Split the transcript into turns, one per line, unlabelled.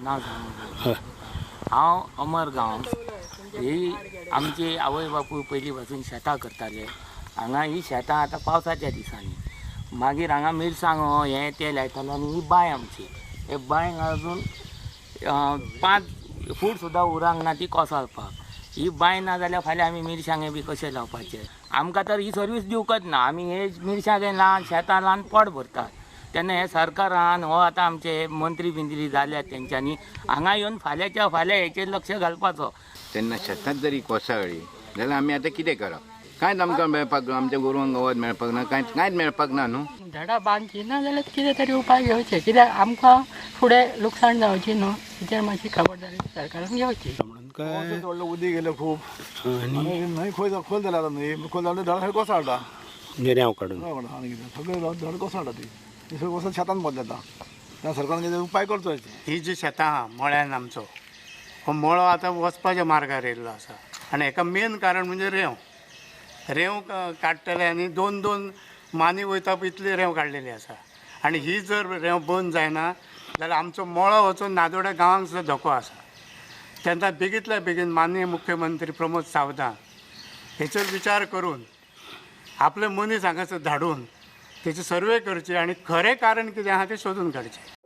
नांव सांगू. हांव अमर गांवस. ही आमची आवय बापूय पयलीं पासून शेतां करताले. हांगा ही शेतां आतां पावसाच्या दिसांनी, मागीर हांगा मिरसांगो हें तें लायताले. आनी ही बांय आमची, हे बांयक अजून 5 फूट सुद्दां उरांक ना ती कोसळपाक. ही बांय ना जाल्यार फाल्यां आमी मिरसांगे बी कशें लावपाचें? आमकां तर ही सर्वीस दिवकच ना. आमी हे मिरसांगे लावन शेतां लावन पोट भरतात. तेन्ना हे सरकारान हो आतां आमचे मंत्री बिंत्री जाल्यात तेंच्यांनी हांगा येवन फाल्यांच्या फाल्यां हेचेर लक्ष घालपाचो.
तेन्ना शेतांत जरी कोसळ्ळी जाल्यार आमी आतां कितें करप? कांयच आमकां मेळपाक ना, आमच्या गोरवांक गवत मेळपाक ना, कांयच कांयच मेळपाक ना न्हू.
झाडां बांदची ना जाल्यार कितें तरी उपाय घेवचे, कित्याक आमकां फुडें लुकसाण जावची न्हू, हेचेर मातशी खबरदारी सरकारान घेवची.
म्हणून काय
व्हडलें उदीक गेलें खूब आनी न्हंय खोल खोल जाल्या आतां, न्हंय खोल जाल्या, धड सगळें कोसळटा.
म्हणजे रेंव काडून
आनी कितें सगळें धड कोसळटा, ती ती सगळें कोसळ शेतान बदल जाता. त्या सरकारान कितें उपाय करचो हेचेर.
ही जी शेतां आहा मळ्यान आमचो हो मळो आतां वचपाच्या मार्गार येयल्लो आसा आनी हेका मेन कारण म्हणजे रेंव. रेंव काडटले आनी दोन दोन मानी वयता पळय इतली रेंव काडलेली आसा आनी ही जर रेंव बंद जायना जाल्यार आमचो मळो वचून नादोड्या गांवांक सुद्दां धोको आसा. तेन्ना बेगींतल्या बेगीन माननीय मुख्यमंत्री प्रमोद सावंतान हेचेर विचार करून आपले मनीस हांगासर धाडून तेची सर्वे करची आनी खरें कारण कितें आहा तें सोदून काडचें.